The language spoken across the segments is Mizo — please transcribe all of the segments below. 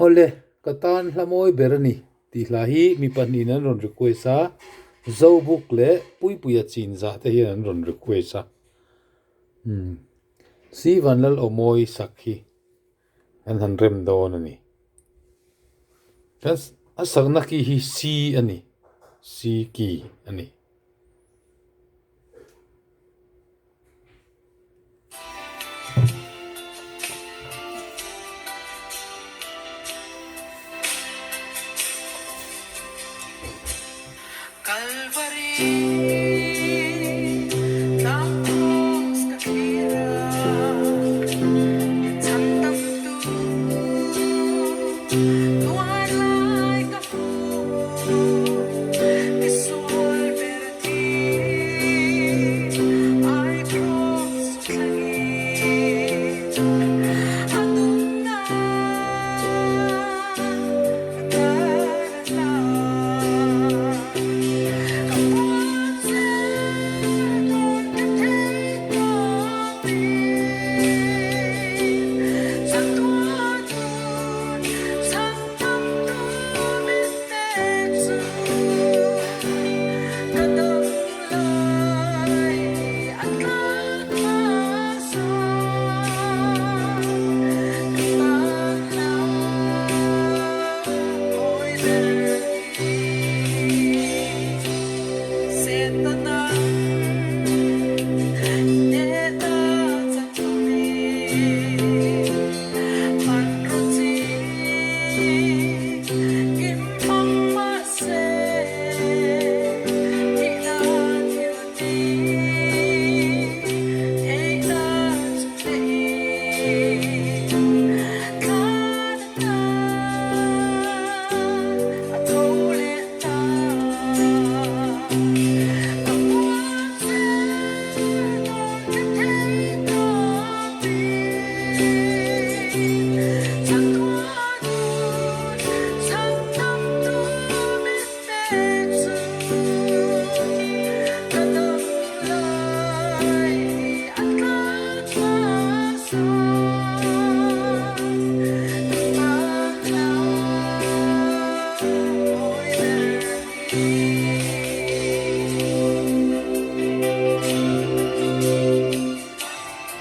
Awle, ka tan hla mawi ber a ni tih hla hi mi pahnihin an rawn request a, Zobuk leh Puipuia chinzah te hian an rawn request a. Umm, Si Vanlal Awmawi sak hi an han rem dawn a ni. A sakna ki hi C a ni, C key a ni.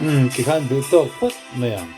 Umm tikhan duh tawk phawt mai ang.